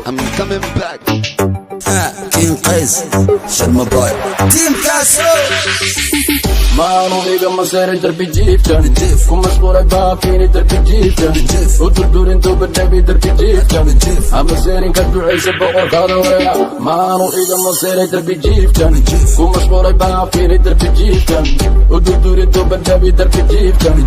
I'm coming back. King Qays, Sharma Boy, Team Kaso. Maanu iga maseeray darbi jiifkan, ku mashquulay baafiini darbi jiifkan, u durdurintu badhabi darbi jiifkan, ama seerin ka ducaysa boqorkaada wareega. Maanu iga maseeray darbi jiifkan, ku mashquulay baafiini darbi jiifkan, u durdurintu badhabi darbi jiifkan,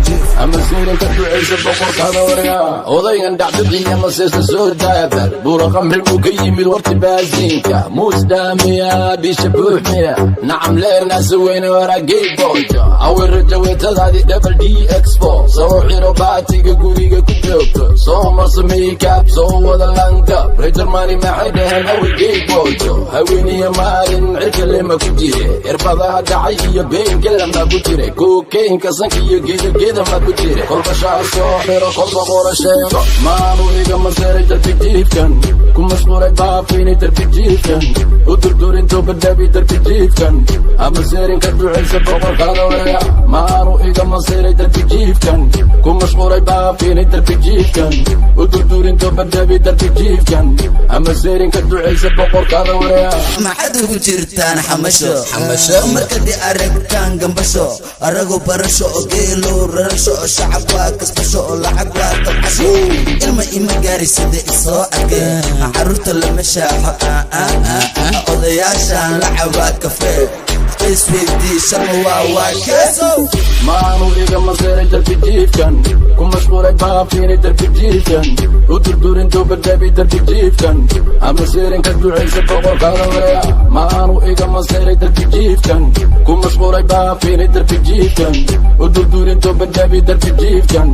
ama seerin ka ducaysa boqorkaada wareega. Odaygan dhacdadiiya maseesta soo daabal buura qamri buu ka yimid warti baasiinka muusdaamiya dhisha buuxmiya nacam leernaasa weyne waraagay boyto awirajaweetadaadii double d expo soo xiro baatiga guriga ku joogto, soo marso makeup, soo wada langab. Reer Jarmani maxay dhaheen? Awigay boyto haweeniya maalin cirka lema ku jire, irbadaha dhacay iyo beenka lama ku jire, kokaynka sanka iyo geeda ma ku jire, kolba shaar soo xiro, kolba qora sheego. Maanu iga maseeray darbi jiifkan, ku mashquulay baafiini darbi jiifkan, u durdurintu badhabi darbi jiifkan, ama seerin ka ducaysa boqorkaada wareega. Maanu iga maseeray darbi jiifkan, ku mashquulay baafiini darbi jiifkan, u durdurintu badhabi darbi jiifkan, ama seerin ka ducaysa boqorkaada wareega. Maxaad ugu jirtaan xamasho xamasho? Markadii aragtaan gambasho, arago barasho oo geelo rarasho oo shacab waa kasbasho oo lacag waa tabcasho. Ilma ima gaari sida isoo arkay, caruurta lama shaaxo, odayaashaan la cabaa kafee. Isweydii, Sharma waa keesow. Maanu iga maseeray darbi jiifkan, ku mashquulay baafiini darbi jiifkan, u durdurintu badhabi darbi jiifkan, ama seerin ka ducaysa boqorkaada wareega. Maanu iga maseeray darbi jiifkan, ku mashquulay baafiini darbi jiifkan, u durdurintu badhabi darbi jiifkan,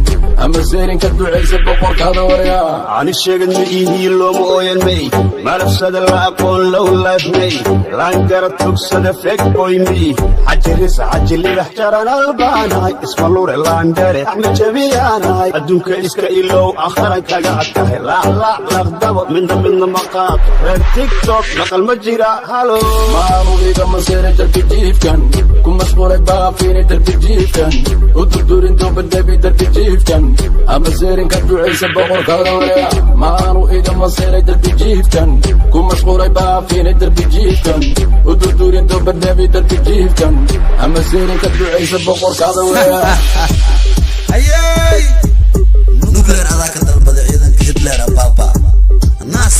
ama seerin ka ducaysa boqorkaada wareega. Ani sheegad ma iihii, looma ooyan may, malabsada la aqoon, low life may, laangara tugsada, fake boy me, xajiris xajilibax jaran albaanahay, ismalure laandare axmed jabiyaanahay, adduunka iska ilow, akharan kaga adkahay, laaclaac laqdabo, midna midna ma qaato, reer TikTok maqal ma jira halo. Maanu iga maseeray darbi jiifkan, ku mashquulay baafiini darbi jiifkan, u durdurintu badhabi darbi jiifkan, ama seerin ka ducaysa boqorkaada wareega. Maanu iga maseeray darbi jiifkan, ku mashquulay baafiini darbi jiifkan, u durdurintu badhabi darbi jiifkan, ama seerin ka ducaysa boqorkaada wareega. Hayey, nuclear adaa ka dalbada ciidanka Hitler abaaba naas.